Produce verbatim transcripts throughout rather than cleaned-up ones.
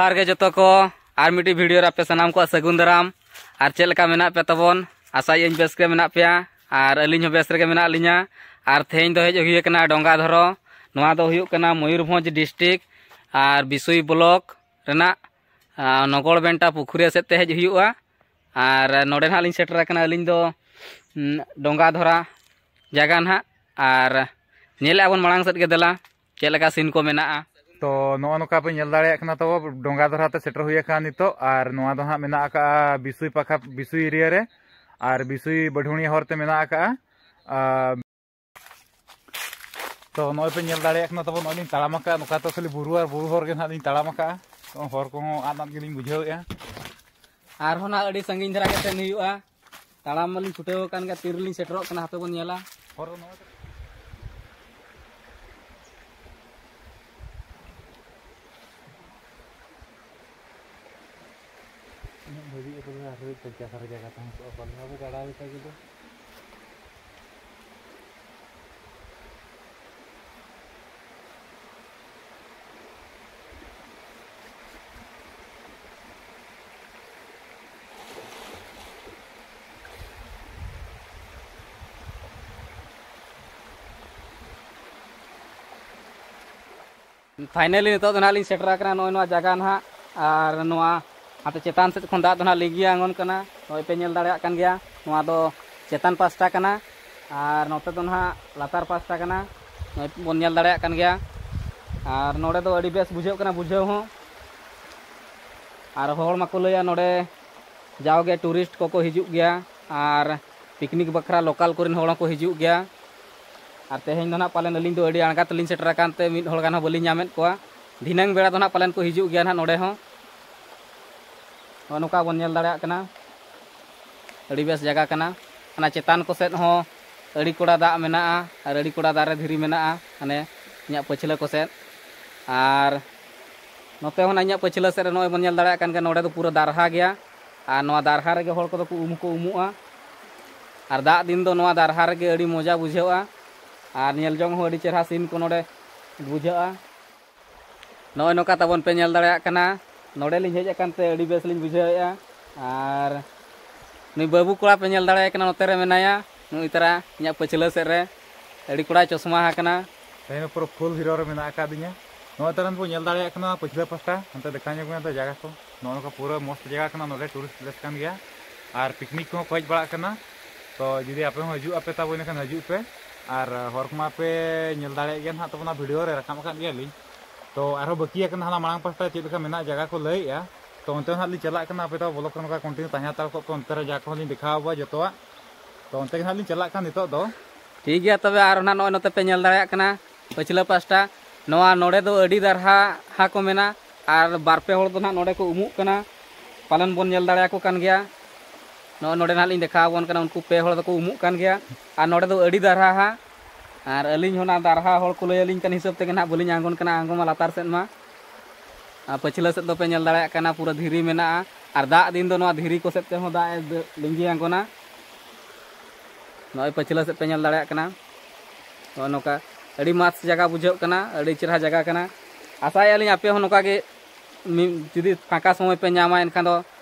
ᱡᱚᱦᱟᱨ ᱜᱮ ᱡᱚᱛᱚ ᱠᱚ, ᱟᱨ ᱢᱤᱫᱴᱤᱡ ᱵᱷᱤᱰᱤᱭᱳ ᱨᱮ ᱟᱯᱮ ᱥᱟᱱᱟᱢ ᱠᱚᱣᱟᱜ ᱥᱟᱹᱜᱩᱱ ᱫᱟᱨᱟᱢ᱾ ᱟᱨ ᱪᱮᱫ ᱞᱮᱠᱟ ᱢᱮᱱᱟᱜ ᱯᱮ ᱛᱟᱵᱚᱱ? ᱟᱥᱟᱭᱟᱹᱧ ᱵᱮᱥ ᱜᱮ ᱢᱮᱱᱟᱜ ᱯᱮᱭᱟ, ᱟᱨ ᱟᱹᱞᱤᱧ ᱦᱚᱸ ᱵᱮᱥ ᱨᱮᱜᱮ ᱢᱮᱱᱟᱜ ᱞᱤᱧᱟ᱾ ᱟᱨ ᱛᱮᱦᱮᱧ ᱫᱚ ᱦᱮᱡ ᱦᱩᱭ ᱟᱠᱟᱱᱟ ᱰᱚᱸᱜᱟ ᱫᱷᱚᱨᱚ᱾ ᱱᱚᱣᱟ ᱫᱚ ᱦᱩᱭᱩᱜ ᱠᱟᱱᱟ ᱢᱚᱭᱩᱨᱵᱷᱚᱸᱡᱽ ᱰᱤᱥᱴᱨᱤᱠᱴ ᱟᱨ ᱵᱤᱥᱩᱭ ᱵᱞᱚᱠ ᱨᱮᱱᱟᱜ, ᱟᱨ, ᱱᱚᱜᱚᱲᱵᱮᱱᱴᱟ ᱯᱩᱠᱷᱩᱨᱤᱭᱟᱹ ᱥᱮᱫ ᱛᱮ ᱦᱮᱡ ᱦᱩᱭᱩᱜᱼᱟ᱾ ᱟᱨ ᱱᱚᱰᱮ ᱱᱟᱦᱟᱜ ᱞᱤᱧ ᱥᱮᱴᱮᱨ ᱟᱠᱟᱱᱟ ᱟᱹᱞᱤᱧ ᱫᱚ, ᱩᱸ, ᱰᱚᱸᱜᱟ ᱫᱷᱚᱨᱟ ᱡᱟᱭᱜᱟ ᱱᱟᱦᱟᱜ᱾ ᱟᱨ ᱧᱮᱞᱮᱜᱼᱟ ᱵᱚᱱ ᱢᱟᱲᱟᱝ ᱥᱮᱫ ᱜᱮ, ᱫᱮᱞᱟ ᱪᱮᱫ ᱞᱮᱠᱟ ᱥᱤᱱ ᱠᱚ ᱢᱮᱱᱟᱜᱼᱟ᱾ ᱛᱚ, ᱱᱚᱜᱼᱚ ᱱᱚᱝᱠᱟ ᱯᱮ ᱧᱮᱞ ᱫᱟᱲᱮᱭᱟᱜ ᱠᱟᱱᱟ ᱛᱟᱵᱚ ᱰᱚᱸᱜᱟ ᱫᱷᱚᱨᱟ ᱛᱮ ᱥᱮᱴᱮᱨ ᱦᱩᱭ ᱟᱠᱟᱱᱟ ᱱᱤᱛᱚᱜ᱾ ᱟᱨ ᱱᱚᱣᱟ ᱫᱚ ᱦᱟᱸᱜ ᱢᱮᱱᱟᱜ ᱟᱠᱟᱜᱼᱟ ᱵᱤᱥᱩᱭ ᱯᱟᱠᱷᱟ, ᱵᱤᱥᱩᱭ ᱮᱨᱤᱭᱟ ᱨᱮ, ᱟᱨ ᱵᱤᱥᱩᱭ ᱵᱟᱹᱰᱷᱩᱬᱤᱭᱟᱹ ᱦᱚᱨ ᱛᱮ ᱢᱮᱱᱟᱜ ᱟᱠᱟᱜᱼᱟ᱾ ᱟᱨ ᱛᱚ, ᱱᱚᱜᱼᱚᱭ ᱯᱮ ᱧᱮᱞ ᱫᱟᱲᱮᱭᱟᱜ ᱠᱟᱱᱟ ᱛᱟᱵᱚ, ᱱᱚᱜᱼᱚᱭ ᱞᱤᱧ ᱛᱟᱲᱟᱢ ᱟᱠᱟᱫᱼᱟ, ᱱᱚᱝᱠᱟ ᱛᱚ ᱠᱷᱟᱹᱞᱤ ᱵᱩᱨᱩ ᱟᱨ ᱵᱩᱨᱩ ᱦᱚᱨ ᱜᱮ ᱱᱟᱦᱟᱜ ᱞᱤᱧ ᱛᱟᱲᱟᱢ ᱟᱠᱟᱫᱼᱟ᱾ ᱛᱚ, ᱦᱚᱨ ᱠᱚᱦᱚᱸ ᱟᱫ ᱟᱫ ᱜᱮᱞᱤᱧ ᱵᱩᱡᱷᱟᱹᱣᱮᱫᱼᱟ᱾ ᱟᱨᱦᱚᱸ ᱱᱟᱦᱟᱜ ᱟᱹᱰᱤ ᱥᱟᱺᱜᱤᱧ ᱫᱷᱟᱨᱟ ᱜᱮ ᱥᱮᱱ ᱦᱩᱭᱩᱜᱼᱟ᱾ ᱛᱟᱲᱟᱢ ᱢᱟᱞᱤᱧ ᱪᱷᱩᱴᱟᱹᱣ ᱟᱠᱟᱱ ᱜᱮᱭᱟ, ᱛᱤ ᱨᱮᱞᱤᱧ ᱥᱮᱴᱮᱨᱚᱜ ᱠᱟᱱᱟ, ᱦᱟᱯᱮ ᱵᱚᱱ ᱧᱮᱞᱟ᱾ ᱦᱚᱨ ᱫᱚ ᱱᱚᱣᱟ ᱩᱱᱟᱹᱜ ᱵᱷᱟᱹᱜᱤ ᱟᱹᱛᱩ ᱨᱮ ᱟᱨᱦᱚᱸ ᱪᱟᱥ ᱟᱨ ᱡᱟᱭᱜᱟ ᱛᱟᱦᱮᱸ ᱠᱚᱜᱼᱟ, ᱯᱟᱞᱮ ᱟᱵᱚ ᱜᱟᱰᱟ ᱞᱮᱠᱟ ᱜᱮ ᱫᱚ᱾ ᱯᱷᱟᱭᱱᱟᱞᱤ ᱱᱤᱛᱚᱜ ᱫᱚ ᱱᱟᱦᱟᱜ ᱞᱤᱧ ᱥᱮᱴᱮᱨ ᱟᱠᱟᱱᱟ ᱱᱚᱜᱼᱚᱭ ᱱᱚᱣᱟ ᱡᱟᱭᱜᱟ ᱱᱟᱦᱟᱜ᱾ ᱟᱨ ᱱᱚᱣᱟ ᱦᱟᱱᱛᱮ ᱪᱮᱛᱟᱱ ᱥᱮᱫ ᱠᱷᱚᱱ ᱫᱟᱜ ᱫᱚ ᱱᱟᱦᱟᱜ ᱞᱤᱸᱜᱤ ᱟᱬᱜᱚᱱ ᱠᱟᱱᱟ, ᱱᱚᱜᱼᱚᱭ ᱯᱮ ᱧᱮᱞ ᱫᱟᱲᱮᱭᱟᱜ ᱠᱟᱱ ᱜᱮᱭᱟ᱾ ᱱᱚᱣᱟ ᱫᱚ ᱪᱮᱛᱟᱱ ᱯᱟᱥᱴᱟ ᱠᱟᱱᱟ ᱟᱨ ᱱᱚᱛᱮ ᱫᱚ ᱱᱟᱦᱟᱜ ᱞᱟᱛᱟᱨ ᱯᱟᱥᱴᱟ ᱠᱟᱱᱟ, ᱱᱚᱜᱼᱚᱭ ᱵᱚᱱ ᱧᱮᱞ ᱫᱟᱲᱮᱭᱟᱜ ᱠᱟᱱ ᱜᱮᱭᱟ᱾ ᱟᱨ ᱱᱚᱰᱮ ᱫᱚ ᱟᱹᱰᱤ ᱵᱮᱥ ᱵᱩᱡᱷᱟᱹᱜ ᱠᱟᱱᱟ ᱵᱩᱡᱷᱟᱹᱣ ᱦᱚᱸ᱾ ᱟᱨ ᱦᱚᱲ ᱢᱟᱠᱚ ᱞᱟᱹᱭᱟ ᱱᱚᱰᱮ ᱡᱟᱣᱜᱮ ᱴᱩᱨᱤᱥᱴ ᱠᱚᱠᱚ ᱦᱤᱡᱩᱜ ᱜᱮᱭᱟ ᱟᱨ ᱯᱤᱠᱱᱤᱠ ᱵᱟᱠᱷᱨᱟ ᱞᱳᱠᱟᱞ ᱠᱚᱨᱮᱱ ᱦᱚᱲ ᱦᱚᱸᱠᱚ ᱦᱤᱡᱩᱜ ᱜᱮᱭᱟ᱾ ᱟᱨ ᱛᱮᱦᱮᱧ ᱫᱚ ᱱᱟᱦᱟᱜ ᱯᱟᱞᱮᱱ ᱟᱹᱞᱤᱧ ᱫᱚ ᱟᱹᱰᱤ ᱟᱬᱜᱟᱛ ᱛᱮᱞᱤᱧ ᱥᱮᱴᱮᱨ ᱟᱠᱟᱱ ᱛᱮ ᱢᱤᱫ ᱦᱚᱲ ᱜᱟᱱ ᱦᱚᱸ ᱵᱟᱹᱞᱤᱧ ᱧᱟᱢᱮᱫ ᱠᱚᱣᱟ᱾ ᱫᱷᱤᱱᱟᱹᱝ ᱵᱮᱲᱟ ᱫᱚ ᱱᱟᱦᱟᱜ ᱯᱟᱞᱮᱱ ᱠᱚ ᱦᱤᱡᱩᱜ ᱜᱮᱭᱟ ᱱᱟᱦᱟᱜ ᱱᱚᱰᱮ ᱦᱚᱸ᱾ ᱱᱚᱜᱼᱚ ᱱᱚᱝᱠᱟ ᱵᱚᱱ ᱧᱮᱞ ᱫᱟᱲᱮᱭᱟᱜ ᱠᱟᱱᱟ, ᱟᱹᱰᱤ ᱵᱮᱥ ᱡᱟᱭᱜᱟ ᱠᱟᱱᱟ᱾ ᱚᱱᱟ ᱪᱮᱛᱟᱱ ᱠᱚ ᱥᱮᱫ ᱦᱚᱸ ᱟᱹᱰᱤ ᱠᱚᱲᱟ ᱫᱟᱜ ᱢᱮᱱᱟᱜᱼᱟ ᱟᱨ ᱟᱹᱰᱤ ᱠᱚᱲᱟ ᱫᱟᱨᱮ ᱫᱷᱤᱨᱤ ᱢᱮᱱᱟᱜᱼᱟ, ᱦᱟᱱᱮ ᱤᱧᱟᱹᱜ ᱯᱟᱹᱪᱷᱞᱟᱹ ᱠᱚ ᱥᱮᱫ᱾ ᱟᱨ ᱱᱚᱛᱮ ᱦᱚᱸ ᱤᱧᱟᱹᱜ ᱯᱟᱹᱪᱷᱞᱟᱹ ᱥᱮᱫ ᱨᱮ ᱱᱚᱜᱼᱚᱭ ᱵᱚᱱ ᱧᱮᱞ ᱫᱟᱲᱮᱭᱟᱜ ᱠᱟᱱ ᱜᱮᱭᱟ, ᱱᱚᱰᱮ ᱫᱚ ᱯᱩᱨᱟᱹ ᱫᱟᱨᱦᱟ ᱜᱮᱭᱟ᱾ ᱟᱨ ᱱᱚᱣᱟ ᱫᱟᱨᱦᱟ ᱨᱮᱜᱮ ᱦᱚᱲ ᱠᱚᱫᱚ ᱠᱚ ᱩᱢ ᱦᱚᱸᱠᱚ ᱩᱢᱩᱜᱼᱟ᱾ ᱟᱨ ᱫᱟᱜ ᱫᱤᱱ ᱫᱚ ᱱᱚᱣᱟ ᱫᱟᱨᱦᱟ ᱨᱮᱜᱮ ᱟᱹᱰᱤ ᱢᱚᱡᱟ ᱵᱩᱡᱷᱟᱹᱜᱼᱟ᱾ ᱟᱨ ᱧᱮᱞ ᱡᱚᱝ ᱦᱚᱸ ᱟᱹᱰᱤ ᱪᱮᱦᱨᱟ ᱥᱤᱱ ᱠᱚ ᱱᱚᱰᱮ ᱵᱩᱡᱷᱟᱹᱜᱼᱟ᱾ ᱱᱚᱜᱼᱚᱭ ᱱᱚᱝᱠᱟ ᱛᱟᱵᱚᱱ ᱯᱮ ᱧᱮᱞ ᱫᱟᱲᱮᱭᱟᱜ ᱠᱟᱱᱟ, ᱱᱚᱰᱮ ᱞᱤᱧ ᱦᱮᱡ ᱟᱠᱟᱱ ᱛᱮ ᱟᱹᱰᱤ ᱵᱮᱥ ᱞᱤᱧ ᱵᱩᱡᱷᱟᱹᱣᱮᱫᱼᱟ᱾ ᱟᱨ ᱱᱩᱭ ᱵᱟᱹᱵᱩ ᱠᱚᱲᱟ ᱯᱮ ᱧᱮᱞ ᱫᱟᱲᱮᱭᱟᱭ ᱠᱟᱱᱟ, ᱱᱚᱛᱮ ᱨᱮ ᱢᱮᱱᱟᱭᱟ, ᱱᱩᱭ ᱛᱟᱨᱟ ᱤᱧᱟᱹᱜ ᱯᱟᱹᱪᱷᱞᱟᱹ ᱥᱮᱫ ᱨᱮ ᱟᱹᱰᱤ ᱠᱚᱲᱟᱭ ᱪᱚᱥᱢᱟ ᱟᱠᱟᱱᱟ᱾ ᱛᱮᱦᱮᱧ ᱫᱚ ᱯᱩᱨᱟᱹ ᱯᱷᱩᱞ ᱦᱤᱨᱳ ᱨᱮ ᱢᱮᱱᱟᱜ ᱟᱠᱟᱫᱤᱧᱟ᱾ ᱱᱚᱜᱼᱚᱭ ᱛᱟᱨᱟ ᱵᱚᱱ ᱧᱮᱞ ᱫᱟᱲᱮᱭᱟᱜ ᱠᱟᱱᱟ ᱯᱟᱹᱪᱷᱞᱟᱹ ᱯᱟᱥᱴᱟ, ᱦᱟᱱᱛᱮ ᱫᱮᱠᱷᱟᱣ ᱧᱚᱜ ᱢᱮ ᱚᱱᱛᱮ ᱡᱟᱭᱜᱟ ᱠᱚ᱾ ᱱᱚᱜᱼᱚ ᱱᱚᱝᱠᱟ ᱯᱩᱨᱟᱹ ᱢᱚᱥᱛ ᱡᱟᱭᱜᱟ ᱠᱟᱱᱟ, ᱱᱚᱰᱮ ᱴᱩᱨᱤᱥᱴ ᱯᱞᱮᱥ ᱠᱟᱱ ᱜᱮᱭᱟ᱾ ᱟᱨ ᱯᱤᱠᱱᱤᱠ ᱠᱚᱦᱚᱸ ᱠᱚ ᱦᱮᱡ ᱵᱟᱲᱟᱜ ᱠᱟᱱᱟ᱾ ᱛᱚ ᱡᱩᱫᱤ ᱟᱯᱮ ᱦᱚᱸ ᱦᱤᱡᱩᱜ ᱟᱯᱮ ᱛᱟᱵᱚ, ᱮᱱᱠᱷᱟᱱ ᱦᱤᱡᱩᱜ ᱯᱮ᱾ ᱟᱨ ᱦᱚᱨ ᱠᱚᱢᱟ ᱯᱮ ᱧᱮᱞ ᱫᱟᱲᱮᱭᱟᱜ ᱜᱮᱭᱟ ᱱᱟᱦᱟᱜ, ᱛᱟᱵᱚᱱᱟ ᱵᱷᱤᱰᱤᱭᱳ ᱨᱮ ᱨᱟᱠᱟᱵ ᱟᱠᱟᱫ ᱜᱮᱭᱟᱞᱤᱧ᱾ ᱛᱚ ᱟᱨᱦᱚᱸ ᱵᱟᱹᱠᱤ ᱟᱠᱟᱱᱟ ᱦᱟᱱᱟ ᱢᱟᱲᱟᱝ ᱯᱟᱥᱴᱟ ᱪᱮᱫ ᱞᱮᱠᱟ ᱢᱮᱱᱟᱜ ᱡᱟᱭᱜᱟ ᱠᱚ ᱞᱟᱹᱭᱮᱫᱼᱟ᱾ ᱛᱚ ᱚᱱᱛᱮ ᱦᱚᱸ ᱱᱟᱦᱟᱜ ᱞᱤᱧ ᱪᱟᱞᱟᱜ ᱠᱟᱱᱟ, ᱟᱯᱮ ᱫᱚ ᱵᱞᱚᱜ ᱨᱮ ᱱᱚᱝᱠᱟ ᱠᱚᱱᱴᱤᱱᱤᱭᱩ ᱛᱟᱦᱮᱸ ᱦᱟᱛᱟᱲ ᱠᱚᱜ ᱯᱮ, ᱚᱱᱛᱮ ᱨᱮ ᱡᱟ ᱠᱚᱦᱚᱸ ᱞᱤᱧ ᱫᱮᱠᱷᱟᱣ ᱟᱵᱚᱣᱟ ᱡᱚᱛᱚᱣᱟᱜ᱾ ᱛᱚ ᱚᱱᱛᱮ ᱜᱮ ᱱᱟᱦᱟᱜ ᱞᱤᱧ ᱪᱟᱞᱟᱜ ᱠᱟᱱᱟ ᱱᱤᱛᱚᱜ ᱫᱚ᱾ ᱴᱷᱤᱠ ᱜᱮᱭᱟ, ᱛᱚᱵᱮ ᱟᱨ ᱱᱟᱦᱟᱜ ᱱᱚᱜᱼᱚᱭ ᱱᱚᱛᱮ ᱯᱮ ᱧᱮᱞ ᱫᱟᱲᱮᱭᱟᱜ ᱠᱟᱱᱟ ᱯᱟᱹᱪᱷᱞᱟᱹ ᱯᱟᱥᱴᱟ, ᱱᱚᱣᱟ ᱱᱚᱰᱮ ᱫᱚ ᱟᱹᱰᱤ ᱫᱟᱨᱦᱟ ᱦᱟ ᱠᱚ ᱢᱮᱱᱟ᱾ ᱟᱨ ᱵᱟᱨ ᱯᱮ ᱦᱚᱲ ᱫᱚ ᱱᱟᱦᱟᱜ ᱱᱚᱰᱮ ᱠᱚ ᱩᱢᱩᱜ ᱠᱟᱱᱟ, ᱯᱟᱞᱮᱱ ᱵᱚᱱ ᱧᱮᱞ ᱫᱟᱲᱮᱭᱟᱠᱚ ᱠᱟᱱ ᱜᱮᱭᱟ᱾ ᱱᱚᱜᱼᱚᱭ ᱱᱚᱰᱮ ᱱᱟᱦᱟᱜ ᱞᱤᱧ ᱫᱮᱠᱷᱟᱣ ᱟᱵᱚᱱ ᱠᱟᱱᱟ, ᱩᱱᱠᱩ ᱯᱮ ᱦᱚᱲ ᱫᱚᱠᱚ ᱩᱢᱩᱜ ᱠᱟᱱ ᱜᱮᱭᱟ᱾ ᱟᱨ ᱱᱚᱰᱮ ᱫᱚ ᱟᱹᱰᱤ ᱫᱟᱨᱦᱟ ᱦᱟ, ᱟᱨ ᱟᱹᱞᱤᱧ ᱦᱚᱸ ᱚᱱᱟ ᱫᱟᱨᱦᱟ ᱦᱚᱲ ᱠᱚ ᱞᱟᱹᱭ ᱟᱹᱞᱤᱧ ᱠᱟᱱ ᱦᱤᱥᱟᱹᱵ ᱛᱮᱜᱮ ᱱᱟᱦᱟᱜ ᱵᱟᱹᱞᱤᱧ ᱟᱬᱜᱚᱱ ᱠᱟᱱᱟ ᱟᱬᱜᱚ ᱢᱟ ᱞᱟᱛᱟᱨ ᱥᱮᱫ ᱢᱟ᱾ ᱟᱨ ᱯᱟᱹᱪᱷᱞᱟᱹ ᱥᱮᱫ ᱫᱚᱯᱮ ᱧᱮᱞ ᱫᱟᱲᱮᱭᱟᱜ ᱠᱟᱱᱟ, ᱯᱩᱨᱟᱹ ᱫᱷᱤᱨᱤ ᱢᱮᱱᱟᱜᱼᱟ᱾ ᱟᱨ ᱫᱟᱜ ᱫᱤᱱ ᱫᱚ ᱱᱚᱣᱟ ᱫᱷᱤᱨᱤ ᱠᱚ ᱥᱮᱫ ᱛᱮᱦᱚᱸ ᱫᱟᱜ ᱮ ᱫᱟᱹ-, ᱞᱤᱸᱡᱤ ᱟᱬᱜᱚᱱᱟ᱾ ᱱᱚᱜᱼᱚᱭ ᱯᱟᱹᱪᱷᱞᱟᱹ ᱥᱮᱫ ᱯᱮ ᱧᱮᱞ ᱫᱟᱲᱮᱭᱟᱜ ᱠᱟᱱᱟ, ᱱᱚᱜᱼᱚ ᱱᱚᱝᱠᱟ ᱟᱹᱰᱤ ᱢᱚᱡᱽ ᱡᱟᱭᱜᱟ ᱵᱩᱡᱷᱟᱹᱜ ᱠᱟᱱᱟ, ᱟᱹᱰᱤ ᱪᱮᱦᱨᱟ ᱡᱟᱭᱜᱟ ᱠᱟᱱᱟ᱾ ᱟᱥᱟᱭᱮᱫᱼᱟ ᱞᱤᱧ ᱟᱯᱮ ᱦᱚᱸ ᱱᱚᱝᱠᱟ ᱜᱮ ᱢᱤᱫ, ᱡᱩᱫᱤ ᱯᱷᱟᱸᱠᱟ ᱥᱚᱢᱚᱭ ᱯᱮ ᱧᱟᱢᱟ ᱮᱱᱠᱷᱟᱱ ᱫᱚ,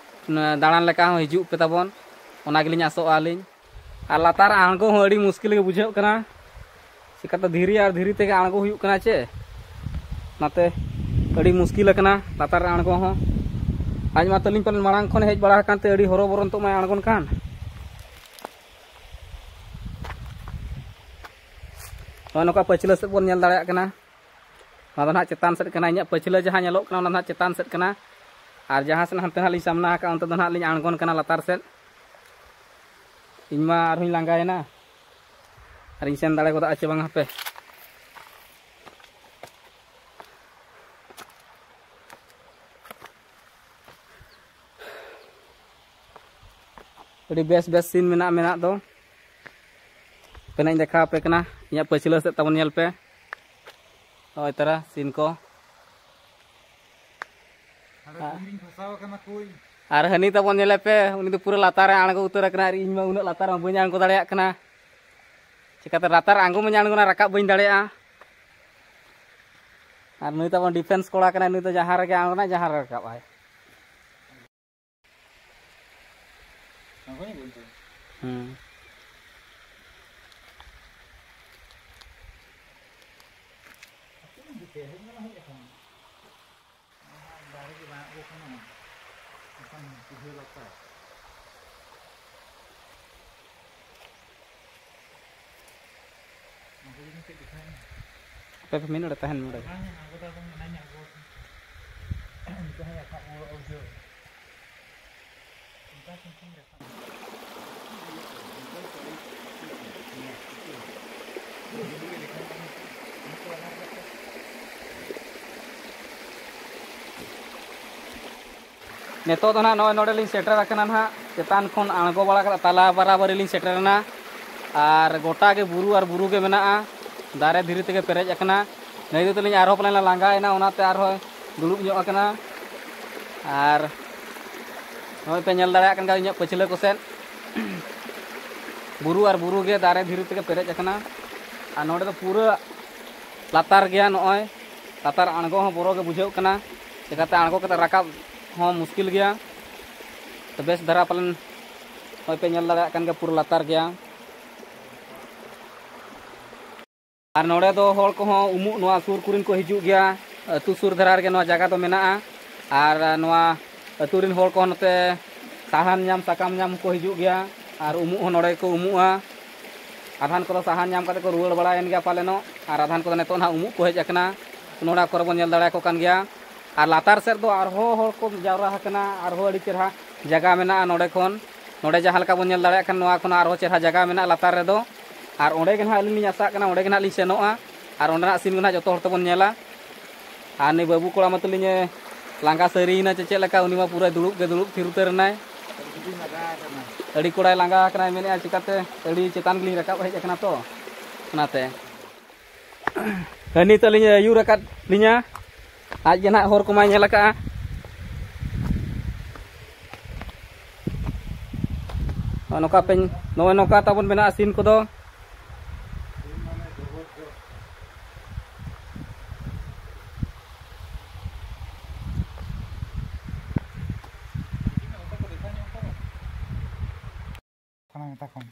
ᱱᱚᱣᱟ ᱫᱟᱬᱟᱱ ᱞᱮᱠᱟ ᱦᱚᱸ ᱦᱤᱡᱩᱜ ᱯᱮ ᱛᱟᱵᱚᱱ, ᱚᱱᱟ ᱜᱮᱞᱤᱧ ᱟᱥᱚᱜᱼᱟ ᱟᱹᱞᱤᱧ᱾ ᱟᱨ ᱞᱟᱛᱟᱨ ᱟᱬᱜᱚ ᱦᱚᱸ ᱟᱹᱰᱤ ᱢᱩᱥᱠᱤᱞ ᱜᱮ ᱵᱩᱡᱷᱟᱹᱜ ᱠᱟᱱᱟ, ᱪᱤᱠᱟᱹᱛᱮ ᱫᱷᱤᱨᱤ ᱟᱨ ᱫᱷᱤᱨᱤ ᱛᱮᱜᱮ ᱟᱬᱜᱚ ᱦᱩᱭᱩᱜ ᱠᱟᱱᱟ ᱪᱮ, ᱚᱱᱟᱛᱮ ᱟᱹᱰᱤ ᱢᱩᱥᱠᱤᱞ ᱟᱠᱟᱱᱟ ᱞᱟᱛᱟᱨ ᱨᱮ ᱟᱬᱜᱚ ᱦᱚᱸ᱾ ᱟᱡ ᱢᱟ ᱛᱟᱹᱞᱤᱧ ᱯᱟᱞᱮᱱ ᱢᱟᱲᱟᱝ ᱠᱷᱚᱱ ᱦᱮᱡ ᱵᱟᱲᱟ ᱟᱠᱟᱱ ᱛᱮ ᱟᱹᱰᱤ ᱦᱚᱨᱚᱵᱚᱨᱚ ᱱᱤᱛᱚᱜ ᱢᱟᱭ ᱟᱬᱜᱚᱱ ᱠᱟᱱ᱾ ᱱᱚᱜᱼᱚᱭ ᱱᱚᱝᱠᱟ ᱯᱟᱹᱪᱷᱞᱟᱹ ᱥᱮᱫ ᱵᱚᱱ ᱧᱮᱞ ᱫᱟᱲᱮᱭᱟᱜ ᱠᱟᱱᱟ᱾ ᱚᱱᱟ ᱫᱚ ᱱᱟᱦᱟᱜ ᱪᱮᱛᱟᱱ ᱥᱮᱫ ᱠᱟᱱᱟ, ᱤᱧᱟᱹᱜ ᱯᱟᱹᱪᱷᱞᱟᱹ ᱡᱟᱦᱟᱸ ᱧᱮᱞᱚᱜ ᱠᱟᱱᱟ ᱚᱱᱟ ᱫᱚ ᱱᱟᱦᱟᱜ ᱪᱮᱛᱟᱱ ᱥᱮᱫ ᱠᱟᱱᱟ᱾ ᱟᱨ ᱡᱟᱦᱟᱸ ᱥᱮᱫ ᱦᱟᱱᱛᱮ ᱱᱟᱦᱟᱜ ᱞᱤᱧ ᱥᱟᱢᱱᱟ ᱟᱠᱟᱫᱼᱟ ᱚᱱᱛᱮ ᱫᱚ ᱱᱟᱦᱟᱜ ᱞᱤᱧ ᱟᱬᱜᱚᱱ ᱠᱟᱱᱟ ᱞᱟᱛᱟᱨ ᱥᱮᱫ᱾ ᱤᱧ ᱢᱟ ᱟᱨᱦᱚᱸᱧ ᱞᱟᱸᱜᱟᱭᱮᱱᱟ, ᱟᱨᱤᱧ ᱥᱮᱱ ᱫᱟᱲᱮ ᱜᱚᱫᱚᱜᱼᱟ ᱪᱮ ᱵᱟᱝ ᱦᱟᱯᱮ᱾ ᱟᱹᱰᱤ ᱵᱮᱥ ᱵᱮᱥ ᱥᱤᱱ ᱢᱮᱱᱟᱜᱼᱟ ᱢᱮᱱᱟᱜ ᱫᱚ᱾ ᱟᱯᱮ ᱱᱟᱜ ᱤᱧ ᱫᱮᱠᱷᱟᱣ ᱟᱯᱮ ᱠᱟᱱᱟ, ᱤᱧᱟᱹᱜ ᱯᱟᱹᱪᱷᱞᱟᱹ ᱥᱮᱫ ᱛᱟᱵᱚᱱ ᱧᱮᱞ ᱯᱮ᱾ ᱱᱚᱜᱼᱚᱭ ᱛᱟᱨᱟ ᱥᱤᱱ ᱠᱚ᱾ ᱟᱨ ᱦᱟᱹᱱᱤ ᱛᱟᱵᱚᱱ ᱧᱮᱞᱮ ᱯᱮ, ᱩᱱᱤ ᱫᱚ ᱯᱩᱨᱟᱹ ᱞᱟᱛᱟᱨ ᱨᱮ ᱟᱬᱜᱚ ᱩᱛᱟᱹᱨ ᱟᱠᱟᱱᱟ ᱟᱨ ᱤᱧ ᱢᱟ ᱩᱱᱟᱹᱜ ᱞᱟᱛᱟᱨ ᱢᱟ ᱵᱟᱹᱧ ᱟᱬᱜᱚ ᱫᱟᱲᱮᱭᱟᱜ ᱠᱟᱱᱟ᱾ ᱪᱤᱠᱟᱹᱛᱮ ᱞᱟᱛᱟᱨ ᱟᱬᱜᱚ ᱢᱟᱧ ᱟᱬᱜᱚᱱᱟ, ᱨᱟᱠᱟᱵ ᱵᱟᱹᱧ ᱫᱟᱲᱮᱭᱟᱜᱼᱟ᱾ ᱟᱨ ᱱᱩᱭ ᱛᱟᱵᱚᱱ ᱰᱤᱯᱷᱮᱱᱥ ᱠᱚᱲᱟ ᱠᱟᱱᱟᱭ, ᱱᱩᱭ ᱫᱚ ᱡᱟᱦᱟᱸ ᱨᱮᱜᱮ ᱟᱬᱜᱚᱱᱟᱭ, ᱡᱟᱦᱟᱸ ᱨᱮ ᱨᱟᱠᱟᱵ ᱟᱭ᱾ ᱦᱩᱸ᱾ ᱟᱯᱮ ᱯᱮ ᱢᱤᱫ ᱱᱚᱰᱮ ᱛᱟᱦᱮᱱ ᱱᱚᱰᱮ᱾ ᱱᱤᱛᱚᱜ ᱫᱚ ᱱᱟᱦᱟᱜ ᱱᱚᱜᱼᱚᱭ ᱱᱚᱰᱮ ᱞᱤᱧ ᱥᱮᱴᱮᱨ ᱟᱠᱟᱱᱟ ᱱᱟᱦᱟᱜ, ᱪᱮᱛᱟᱱ ᱠᱷᱚᱱ ᱟᱬᱜᱚ ᱵᱟᱲᱟ ᱠᱟᱛᱮ ᱛᱟᱞᱟ ᱵᱟᱨᱟᱵᱟᱨᱤ ᱞᱤᱧ ᱥᱮᱴᱮᱨ ᱮᱱᱟ᱾ ᱟᱨ ᱜᱚᱴᱟ ᱜᱮ ᱵᱩᱨᱩ ᱟᱨ ᱵᱩᱨᱩ ᱜᱮ ᱢᱮᱱᱟᱜᱼᱟ, ᱫᱟᱨᱮ ᱫᱷᱤᱨᱤ ᱛᱮᱜᱮ ᱯᱮᱨᱮᱡ ᱟᱠᱟᱱᱟ᱾ ᱱᱤᱛᱚᱜ ᱫᱚᱞᱤᱧ ᱟᱨᱦᱚᱸ ᱯᱟᱞᱮᱱ ᱞᱟᱸᱜᱟᱭᱮᱱᱟ, ᱚᱱᱟᱛᱮ ᱟᱨᱦᱚᱸ ᱫᱩᱲᱩᱵ ᱧᱚᱜ ᱟᱠᱟᱱᱟ᱾ ᱟᱨ ᱱᱚᱜᱼᱚᱭ ᱯᱮ ᱧᱮᱞ ᱫᱟᱲᱮᱭᱟᱜ ᱠᱟᱱ ᱜᱮᱭᱟ ᱤᱧᱟᱹᱜ ᱯᱟᱹᱪᱷᱞᱟᱹ ᱠᱚᱥᱮᱫ, ᱵᱩᱨᱩ ᱟᱨ ᱵᱩᱨᱩ ᱜᱮ ᱫᱟᱨᱮ ᱫᱷᱤᱨᱤ ᱛᱮᱜᱮ ᱯᱮᱨᱮᱡ ᱟᱠᱟᱱᱟ᱾ ᱟᱨ ᱱᱚᱰᱮ ᱫᱚ ᱯᱩᱨᱟᱹ ᱞᱟᱛᱟᱨ ᱜᱮᱭᱟ, ᱱᱚᱜᱼᱚᱭ ᱞᱟᱛᱟᱨ ᱟᱬᱜᱚ ᱦᱚᱸ ᱵᱚᱨᱚ ᱜᱮ ᱵᱩᱡᱷᱟᱹᱜ ᱠᱟᱱᱟ, ᱪᱤᱠᱟᱹᱛᱮ ᱟᱬᱜᱚ ᱠᱟᱛᱮ ᱨᱟᱠᱟᱵ ᱦᱚᱸ ᱢᱩᱥᱠᱤᱞ ᱜᱮᱭᱟ᱾ ᱛᱚ ᱵᱮᱥ ᱫᱷᱟᱨᱟ ᱯᱟᱞᱮᱱ ᱱᱚᱜᱼᱚᱭ ᱯᱮ ᱧᱮᱞ ᱫᱟᱲᱮᱭᱟᱜ ᱠᱟᱱ ᱜᱮᱭᱟ, ᱯᱩᱨᱟᱹ ᱞᱟᱛᱟᱨ ᱜᱮᱭᱟ᱾ ᱟᱨ ᱱᱚᱰᱮ ᱫᱚ ᱦᱚᱲ ᱠᱚᱦᱚᱸ ᱩᱢᱩᱜ ᱱᱚᱣᱟ ᱥᱩᱨ ᱠᱚᱨᱮᱱ ᱠᱚ ᱦᱤᱡᱩᱜ ᱜᱮᱭᱟ᱾ ᱟᱹᱛᱩ ᱥᱩᱨ ᱫᱷᱟᱨᱟ ᱨᱮᱜᱮ ᱱᱚᱣᱟ ᱡᱟᱭᱜᱟ ᱫᱚ ᱢᱮᱱᱟᱜᱼᱟ᱾ ᱟᱨ ᱱᱚᱣᱟ ᱟᱹᱛᱩ ᱨᱮᱱ ᱦᱚᱲ ᱠᱚᱦᱚᱸ ᱱᱚᱛᱮ ᱥᱟᱦᱟᱱ ᱧᱟᱢ, ᱥᱟᱠᱟᱢ ᱧᱟᱢ ᱦᱚᱸᱠᱚ ᱦᱤᱡᱩᱜ ᱜᱮᱭᱟ᱾ ᱟᱨ ᱩᱢᱩᱜ ᱦᱚᱸ ᱱᱚᱰᱮ ᱜᱮᱠᱚ ᱩᱢᱩᱜᱼᱟ᱾ ᱟᱫᱷᱟᱱ ᱠᱚᱫᱚ ᱥᱟᱦᱟᱱ ᱧᱟᱢ ᱠᱟᱛᱮ ᱠᱚ ᱨᱩᱣᱟᱹᱲ ᱵᱟᱲᱟᱭᱮᱱ ᱜᱮᱭᱟ ᱯᱟᱞᱮᱱᱚᱜ, ᱟᱨ ᱟᱫᱷᱟᱱ ᱠᱚᱫᱚ ᱱᱤᱛᱚᱜ ᱱᱟᱦᱟᱜ ᱩᱢᱩᱜ ᱠᱚ ᱦᱮᱡ ᱟᱠᱟᱱᱟ᱾ ᱱᱚᱰᱮ ᱠᱚᱨᱮ ᱵᱚᱱ ᱧᱮᱞ ᱫᱟᱲᱮᱭᱟᱠᱚ ᱠᱟᱱ ᱜᱮᱭᱟ᱾ ᱟᱨ ᱞᱟᱛᱟᱨ ᱥᱮᱫ ᱫᱚ ᱟᱨᱦᱚᱸ ᱦᱚᱲ ᱠᱚ ᱡᱟᱣᱨᱟ ᱟᱠᱟᱱᱟ, ᱟᱨᱦᱚᱸ ᱟᱹᱰᱤ ᱪᱮᱦᱨᱟ ᱡᱟᱭᱜᱟ ᱢᱮᱱᱟᱜᱼᱟ ᱱᱚᱰᱮ ᱠᱷᱚᱱ᱾ ᱱᱚᱰᱮ ᱡᱟᱦᱟᱸ ᱞᱮᱠᱟ ᱵᱚᱱ ᱧᱮᱞ ᱫᱟᱲᱮᱭᱟᱜ ᱠᱟᱱ, ᱱᱚᱣᱟ ᱠᱷᱚᱱ ᱟᱨᱦᱚᱸ ᱪᱮᱦᱨᱟ ᱡᱟᱭᱜᱟ ᱢᱮᱱᱟᱜᱼᱟ ᱞᱟᱛᱟᱨ ᱨᱮᱫᱚ᱾ ᱟᱨ ᱚᱸᱰᱮ ᱜᱮ ᱱᱟᱦᱟᱜ ᱟᱹᱞᱤᱧ ᱞᱤᱧ ᱟᱥᱟᱜ ᱠᱟᱱᱟ, ᱚᱸᱰᱮ ᱜᱮ ᱱᱟᱦᱟᱜ ᱞᱤᱧ ᱥᱮᱱᱚᱜᱼᱟ᱾ ᱟᱨ ᱚᱸᱰᱮᱱᱟᱜ ᱥᱤᱱ ᱜᱮ ᱱᱟᱦᱟᱜ ᱡᱚᱛᱚ ᱦᱚᱲ ᱛᱮᱵᱚᱱ ᱧᱮᱞᱟ᱾ ᱟᱨ ᱱᱩᱭ ᱵᱟᱹᱵᱩ ᱠᱚᱲᱟ ᱢᱟᱛᱚ ᱞᱤᱧ, ᱮ, ᱞᱟᱸᱜᱟ ᱥᱟᱹᱨᱤᱭᱮᱱᱟ ᱪᱮ ᱪᱮᱫ ᱞᱮᱠᱟ, ᱩᱱᱤ ᱢᱟ ᱯᱩᱨᱟᱹ ᱫᱩᱲᱩᱵ ᱜᱮ ᱫᱩᱲᱩᱵ ᱛᱷᱤᱨ ᱩᱛᱟᱹᱨ ᱮᱱᱟᱭ᱾ ᱟᱹᱰᱤ ᱠᱚᱲᱟᱭ ᱞᱟᱸᱜᱟ ᱟᱠᱟᱱᱟᱭ, ᱢᱮᱱᱮᱫᱼᱟ, "ᱪᱤᱠᱟᱹᱛᱮ ᱟᱹᱰᱤ ᱪᱮᱛᱟᱱ ᱜᱮᱞᱤᱧ ᱨᱟᱠᱟᱵ ᱦᱮᱡ ᱟᱠᱟᱱᱟ ᱛᱚ, ᱚᱱᱟᱛᱮ᱾" ᱦᱟᱹᱱᱤ ᱛᱟᱹᱞᱤᱧ ᱟᱹᱭᱩᱨ ᱟᱠᱟᱫ ᱞᱤᱧᱟ, ᱟᱡ ᱜᱮ ᱱᱟᱦᱟᱜ ᱦᱚᱨ ᱠᱚᱢᱟᱭ ᱧᱮᱞ ᱟᱠᱟᱫᱼᱟ᱾ ᱱᱚᱜᱼᱚ ᱱᱚᱝᱠᱟ ᱯᱮ, ᱱᱚᱜᱼᱚᱭ ᱱᱚᱝᱠᱟ ᱛᱟᱵᱚᱱ ᱢᱮᱱᱟᱜᱼᱟ ᱥᱤᱱ ᱠᱚᱫᱚ᱾ ᱠᱟᱱᱟ ᱢᱮᱛᱟ ᱠᱚᱢ᱾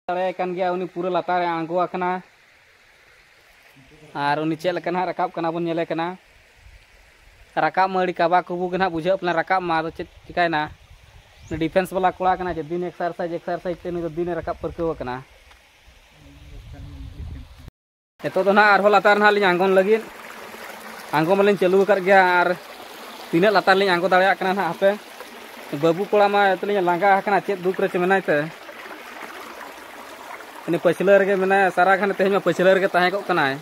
ᱫᱟᱲᱮᱭᱟᱭ ᱠᱟᱱ ᱜᱮᱭᱟ, ᱩᱱᱤ ᱯᱩᱨᱟᱹ ᱞᱟᱛᱟᱨ ᱨᱮ ᱟᱬᱜᱚ ᱟᱠᱟᱱᱟ᱾ ᱟᱨ ᱩᱱᱤ ᱪᱮᱫ ᱞᱮᱠᱟ ᱱᱟᱦᱟᱜ ᱨᱟᱠᱟᱵ ᱠᱟᱱᱟ ᱵᱚᱱ ᱧᱮᱞᱮ ᱠᱟᱱᱟ᱾ ᱨᱟᱠᱟᱵ ᱢᱟ ᱟᱹᱰᱤ ᱠᱟᱵᱟ ᱠᱩᱵᱩ ᱜᱮ ᱱᱟᱦᱟᱜ ᱵᱩᱡᱷᱟᱹᱜ ᱠᱟᱱᱟ, ᱨᱟᱠᱟᱵ ᱢᱟ, ᱟᱫᱚ ᱪᱮᱫ ᱪᱤᱠᱟᱭᱱᱟ? ᱩᱱᱤ ᱰᱤᱯᱷᱮᱱᱥ ᱵᱟᱞᱟ ᱠᱚᱲᱟ ᱠᱟᱱᱟ, ᱡᱮ ᱫᱤᱱ ᱮᱠᱥᱟᱨᱥᱟᱭᱤᱡᱽ ᱮᱠᱥᱟᱨᱥᱟᱭᱤᱡᱽ ᱛᱮ ᱱᱩᱭ ᱫᱚ ᱫᱤᱱᱮ ᱨᱟᱠᱟᱵ ᱯᱟᱹᱨᱠᱟᱹᱣ ᱟᱠᱟᱱᱟ᱾ ᱱᱤᱛᱚᱜ ᱫᱚ ᱱᱟᱦᱟᱜ ᱟᱨᱦᱚᱸ ᱞᱟᱛᱟᱨ ᱱᱟᱦᱟᱜ ᱞᱤᱧ ᱟᱬᱜᱚᱱ ᱞᱟᱹᱜᱤᱫ, ᱟᱬᱜᱚ ᱢᱟᱞᱤᱧ ᱪᱟᱹᱞᱩ ᱟᱠᱟᱫ ᱜᱮᱭᱟ᱾ ᱟᱨ ᱛᱤᱱᱟᱹᱜ ᱞᱟᱛᱟᱨ ᱞᱤᱧ ᱟᱬᱜᱚ ᱫᱟᱲᱮᱭᱟᱜ ᱠᱟᱱᱟ ᱱᱟᱦᱟᱜ, ᱦᱟᱯᱮ, ᱵᱟᱹᱵᱩ ᱠᱚᱲᱟ ᱢᱟ ᱮᱛᱚ ᱞᱤᱧ ᱞᱟᱸᱜᱟ ᱟᱠᱟᱱᱟ, ᱪᱮᱫ ᱫᱩᱠ ᱨᱮ ᱪᱚ ᱢᱮᱱᱟᱭ ᱛᱮ᱾ ᱩᱱᱤ ᱯᱟᱹᱪᱷᱞᱟᱹ ᱨᱮᱜᱮ ᱢᱮᱱᱟᱭᱟ, ᱥᱟᱨᱟ ᱜᱷᱟᱱᱮ ᱛᱮᱦᱮᱧ ᱢᱟ ᱯᱟᱹᱪᱷᱞᱟᱹ ᱨᱮᱜᱮ ᱛᱟᱦᱮᱸ ᱠᱚᱜ ᱠᱟᱱᱟᱭ᱾